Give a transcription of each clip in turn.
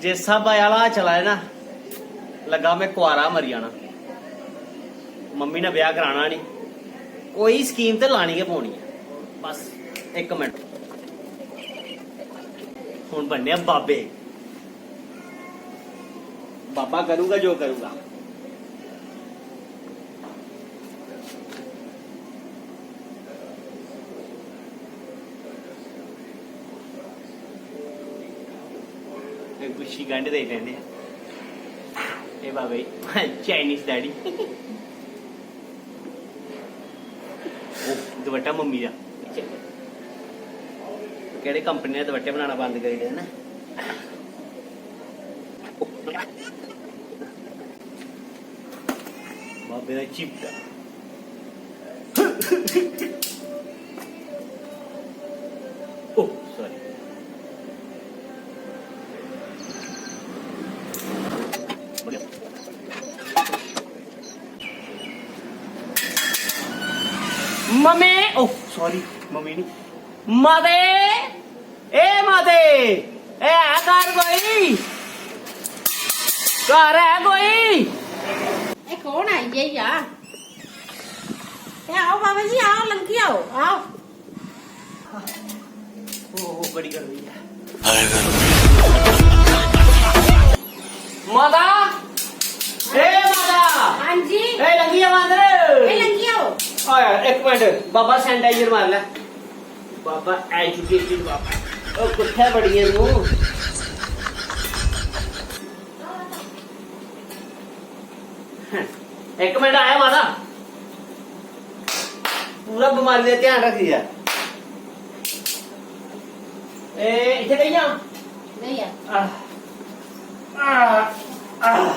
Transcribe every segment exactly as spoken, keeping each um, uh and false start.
जिस स्हाबै आह्ला चला दे ना, लग्गा में कुआरा मरी जाना। मम्मी ने ब्याह कराना नहीं, कोई स्कीम ते लानी गै पौनी ऐ। बस इक मिनट, हून बनने आं बाबे। बाबा करूगा जो करूगा। गुच्छी गंढ देई लैने। ए बाबा जी, चाइनीज डैडी। ओ, दुपट्टा मम्मी दा। केह्ड़े कंपनी ने दुपट्टे बनाना बंद करी ओड़े ना। बाबे दा चिमटा। ओ, सॉरी। मम्मी, ओ, सॉरी, मम्मी नहीं। माते, ए माते, ए है घर कोई? घर है कोई? ए कौन आई है यार? ए आओ बाबा जी, आओ, लंघी आओ, आओ। ओ, ओ, बड़ी गर्मी है। माता, ए माता। हाँ जी। ए, लंघी आओ अंदर। ए, लंघी आओ। आया, एक मिनट, बाबा sanitizer मार ले। बाबा agitation बाबा। ओ, कुत्थै बड़ी है तू? एक मिनट आया माता। पूरा बमारी दा ध्यान रक्खी जा। ए, इत्थै बेही जा। बेही जा। आह, आह, आह।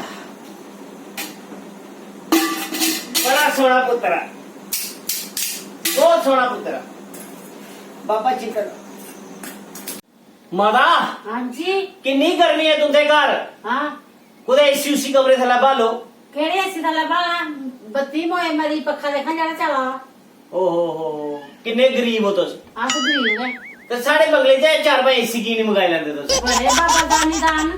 बड़ा सोहना पुत्तर ऐ, बहुत सोहना पुत्तर ऐ। बाबा चिंता। माता, हाँ जी। किन्नी गर्मी ऐ तुंदे घर? हाँ। कुतै एसी उसी कमरे थल्लै ब्हालो। केह्ड़े एसी थल्लै ब्हालां? बत्ती मोए मरी, पक्खा दिक्खां जेह्ड़ा चला दा। ओहो हो हो, किन्ने गरीब ओ तुस। अस गरीब गै। ते साढ़े बंगले च चार पंज एसी की निं मंगाई लैंदे तुस? बड़े बाबा दानी दान।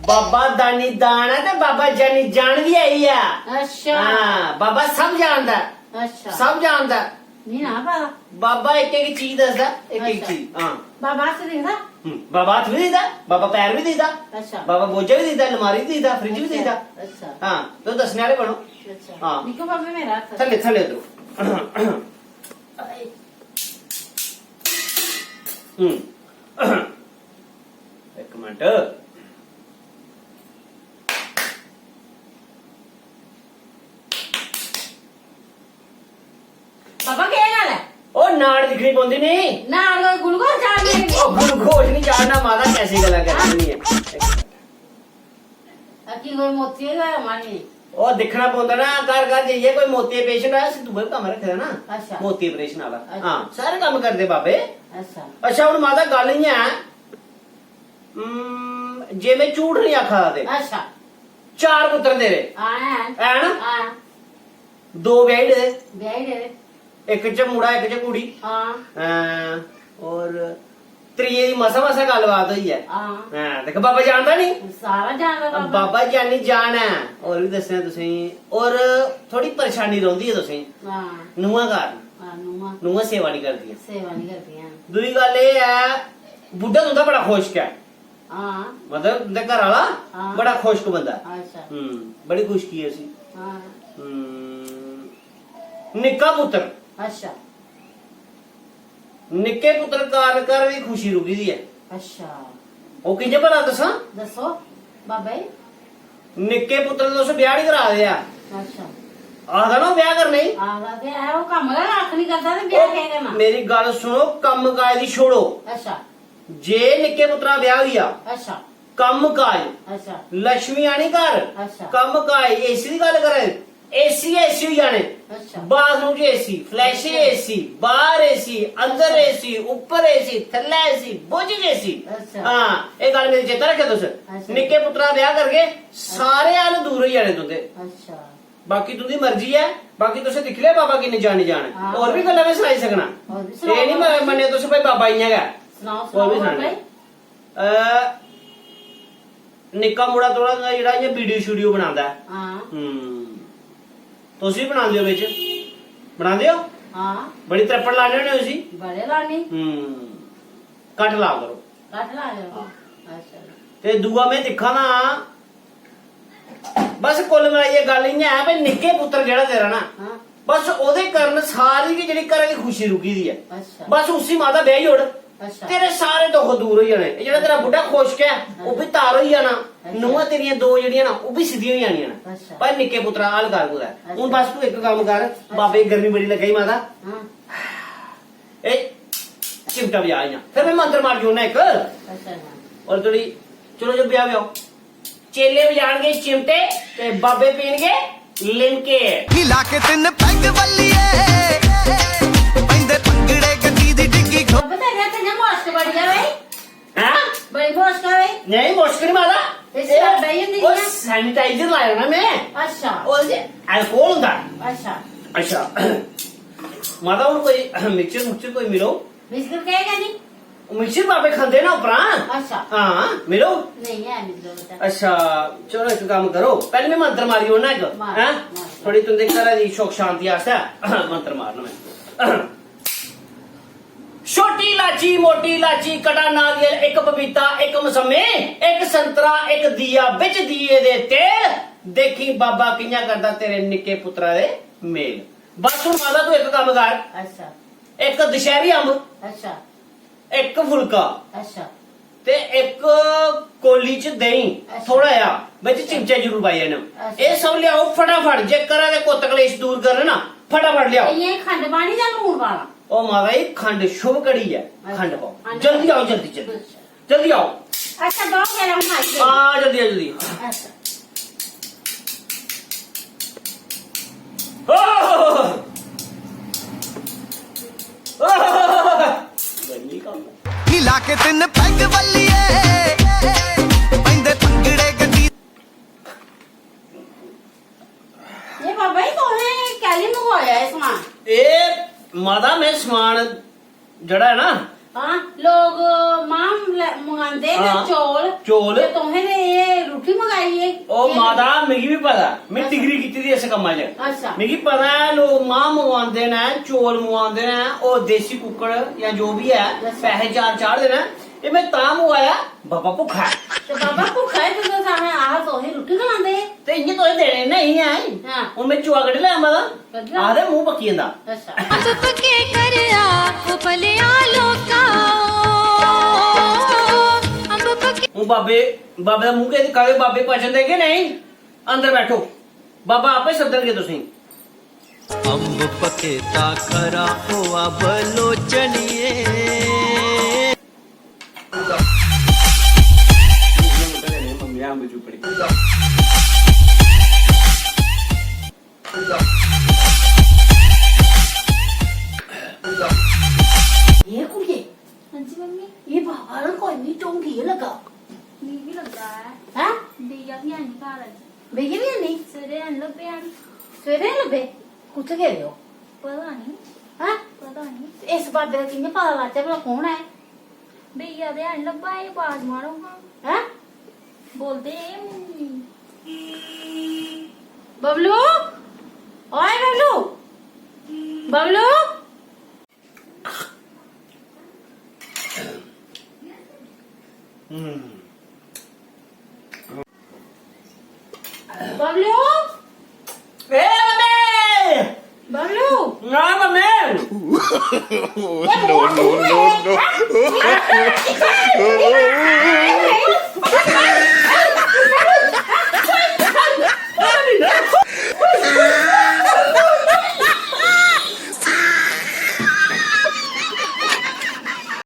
बाबा दानी दान ऐ ते बाबा जानी जान बी आई आ। अच्छा। हाँ, बाबा सब जानदा ऐ। अच्छा। सब जानदा ऐ। नहीं ना पता। बाबा इक इक चीज दसदा, इक इक अच्छा। चीज। हाँ। बाबा हत्थ दिखदा? हम्म, बाबा हत्थ भी दिखदा, बाबा पैर भी दिखदा, अच्छा। बाबा बोझा भी दिखदा, लमारी भी दिखदा, फ्रिज भी अच्छा, दिखदा। अच्छा। हाँ, तो दसने आह्ले बनो। अच्छा। हाँ। निक्को बाबा मेरा हत्थ। थल्ले, थल्ले उतरो। हम्म। एक मिनट। बाबा, केह् गल्ल ऐ? ओ, नाड़ दिक्खनी पौंदी नी। नाड़ कोई ग्लूकोज चाढ़ने गी? ओ, ग्लूकोज नहीं चाढ़ना, माता, कैसी गल्ल करनी है? अक्खी कोई मोती होई होया मन नहीं। ओ, दिक्खना पौंदा ना, घर घर जाइयै कोई मोती patient आया, उसी दूए कम्म रक्खे दा ना। अच्छा। मोती operation आह्ला। अच्छा। हाँ, सारे कम्म करदे बाबे। अच्छा। अच्छा, हून माता, गल्ल इ'यां ऐ, हम्म, जे में झूठ नहीं आखा दा ते। अच्छा। चार पुत्तर तेरे। हाँ, है। है ना? हाँ। दो ब्याही दे। ब्याही दे। इक च मुड़ा, इक च कुड़ी। हाँ। हां, और त्रिये दी मसा मसा गल्लबात होई ऐ। हाँ। हां, दिक्ख, बाबा जानदा नी? सारा जानदा अब बाबा। बाबा जानी जान ऐ। और भी दस्सना तुसेंगी। और थोड़ी परेशानी रौंह्दी ऐ तुसेंगी। हाँ। नूंहां कारण। हाँ, नूंहां। नूंहां सेवा नी करदियां। सेवा नी करदियां। दूई गल्ल एह् ऐ, बुड्ढा तुं'दा बड़ा खुश ऐ। हाँ। मतलब तुं'दे घर आह्ला हाँ। बड़ा खुशक बंदा ऐ। अच्छा। हम्म, बड़ी खुशकी ऐ उसी। हाँ। हम्म, निक्का पुत्तर। अच्छा। निक्के पुत्तर कारण घर दी खुशी रुकी दी ऐ। अच्छा। ओह् कि'यां भला दस्सां? दस्सो, बाबा जी। निक्के पुत्तर दे तुस ब्याह निं करा दे आ। अच्छा। आखदा ना ओह् ब्याह करने गी। आखदा ते है, ओह् कम्म गै कक्ख निं करदा ते ब्याह ओह् केह् करना? मेरी गल्ल सुनो, कम्म काज दी छोड़ो। अच्छा। जे निक्के पुत्तरा ब्याह होई जा, अच्छा। कम्म काज, अच्छा। लक्ष्मी आनी घर, अच्छा। कम्म काज, एसी दी गल्ल करा दे, एसी गै एसी होई जाने। अच्छा। बाथरूम च एसी, फ्लैश च अच्छा। एसी, बाहर एसी, अंदर एसी, ऊपर एसी, थल्लै एसी, बोझ च एसी। अच्छा। हां, एह् गल्ल मेरी चेता रक्खेओ तुस। अच्छा। निक्के पुत्तरा ब्याह करगे, सारे हल दूर होई जाने तुंदे। अच्छा। बाकी तुंदी मर्जी ऐ, बाकी तुसें दिक्खी लेआ बाबा किन्नी जानी जान ऐ। हां। होर बी गल्लां में सनाई सकना। होर बी सनाओ एह् निं बाबा जी। मन्नेआ तुस भाई बाबा इ'यां गै। सनाओ, होर बी सनाओ सनाने। भाई। अ, निक्का मुड़ा थोड़ा जेहा जेह्ड़ा इ'यां वीडियो शीडियो बनांदा ऐ। हां। हम्म। तुस बी बनांदे ओ बिच? बनांदे ओ? हां। बड़ी त्रप्पड़ लाने होने उसी? बड़े लाने। हम्म। घट्ट ला करो। घट्ट ला करो। हां। अच्छा। ते दूआ में दिक्खा ना, बस कुल मलाइयै गल्ल इ'यां ऐ भई निक्के पुत्तर जेह्ड़ा तेरा ना, हां। बस ओह्दे कारण सारी गै जेह्ड़ी घरै दी खुशी रुकी दी ऐ। अच्छा। बस उसी माता ब्याही ओड़, अच्छा। तेरे सारे दुख दूर होई जाने। एह् जेह्ड़ा तेरा बुड्ढा खुश्क ऐ, ओह् बी तार होई जाना। अच्छा। नूंहां तेरियां दो जेह्ड़ियां ना, ओह् बी सिद्धियां होई जानियां न। अच्छा। पर निक्के पुत्तरा हाल कर कुतै। अच्छा। हून बस तूं इक कम्म कर, बाबे गी गर्मी बड़ी लग्गा दी माता। हां। एह् चिमटा बजा इ'यां। फिर में मंत्र मारी ओड़ना इक। अच्छा, हां। और थोड़ी, चलो जो ब्याह ब्याह। चेले बजाणगे चिमटे ते बाबे पीणगे लिमके। नी ला के तिन्न पैग बल्लिए, पैंदे भंगड़े गद्दी दी डिग्गी खो- बाबा तेरे हत्थ इ'यां मुश्क बड़ी आ भाई। हैं? बड़ी मुश्क आ भाई। नहीं, मुश्क नहीं माता। इस ए, बार बेही जंदी ओ इ'यां। Sanitizer लाया ना मैं। अच्छा। ओ जे alcohol होंदा। अच्छा। अच्छा। माता, हून कोई mixture मुक्चर कोई मिलो। बिस्कुट केह् करनी? मिक्सचर बाबे खंदे ना उप्परा। अच्छा। हां, मिलो। नेईं है मिलो बेटा। अच्छा, चलो इक कम्म करो, पैह्लें में मंत्र मारी ओड़ना इक, मार, हैं? मार। थोड़ी तुं'दे घरै दी सुख शांति आस्तै मंत्र मारना में। छोटी इलाची, मोटी इलाची, कटा नारियल, इक पपीता, इक मसम्मी, इक संतरा, इक दीया, बिच दीये दे तेल, देखी बाबा कि'यां करदा तेरे निक्के पुत्तरा दे मेल। बस हून माता तूं इक कम्म कर। अच्छा। इक दशहरी अंब, अच्छा। इक फुलका, अच्छा। ते इक कोली च देहीं, अच्छा। थोड़ा जेहा, बिच अच्छा। चिमचे जरूर पाई देने। अच्छा। एह् सब लेआओ फटाफट, जे घरा दे कुत्त कलेश दूर करने ना, फटाफट लेआओ। ते इ'यां खंड पानी जां लून पाना? ओ माता जी, खंड शुभ घड़ी ऐ, अच्छा। खंड पाओ। खंड जल्दी पाओ। आओ, जल्दी, जल्दी। अच्छा। जल्दी आओ। अच्छा, बहुत जरा हून आई गई। हां, जल्दी आओ, जल्दी। अच्छा। ओह! ओह! नी ला के तिन्न पैग बल्लिए, पैंदे भंगड़े गड्डी। ये बाबा जी, तुसें कैल्ली मंगवाया एह् समान? एह् माता, में समान जेह्ड़ा ऐ ना, हां, लोक मांह् ले-, मंगांदे ते हां, चौल, चौल। ते तुसें ते एह् रुट्टी मंगाई ऐ। ओ एह् माता, मिगी बी पता, में अच्छा। डिग्री कीती दी इस कम्मा च। अच्छा। मिगी पता ऐ, लोक मांह् मंगवांदे न, चौल मंगवांदे न, ओह् देसी कुक्कड़ जां जो बी ऐ, अच्छा। पैसे चार चाढ़दे न, एह् में तां मंगवाया, बाबा भुक्खा ऐ। ते बाबा भुक्खा ऐ, ते तुस आखा, आखा तुसें रुट्टी खलांदे। ते इ'यां तुसें देने नेईं ऐ। हां। हून में चुआ कड्ढी लैं अम्बा दा। कड्ढी लै। आखदे मूंह् पक्की जंदा। अच्छा। अम्ब पक्के कर आ, ओ भलेआ लोका, अम्ब पक्के। हून बाबे, बाबे दा मूंह् केह् दिक्खा दे? बाबे पचन दे कि नेईं? अंदर बैठो, बाबा आपे सद्दन गे तुसेंगी। अम्ब पक्के दा खरा होआ बलोचनिए। ये कुड़िये, हां जी मम्मी। ये बाबा ना कोई नहीं ढोंगी लगा। मिगी भी लगा है। हैं? भैया भी है नहीं घर अज्ज। भैया भी है नहीं? सवेरे हैन लब्भे हैन। सवेरे हैन लब्भे? कुत्थै गेदे ओ? पता नहीं। हैं? पता नहीं। इस बाबे दा कि'यां पता लाचै भला कौन ऐ? भैया ते हैन लब्भा, एह् बाज मारो हां। हैं? बोलदे एह् मम्मी। बबलू, ओए बबलू, बबलू। हम्म। बबलू। ए मम्मी। बबलू। ना mummy. No, no, no, no।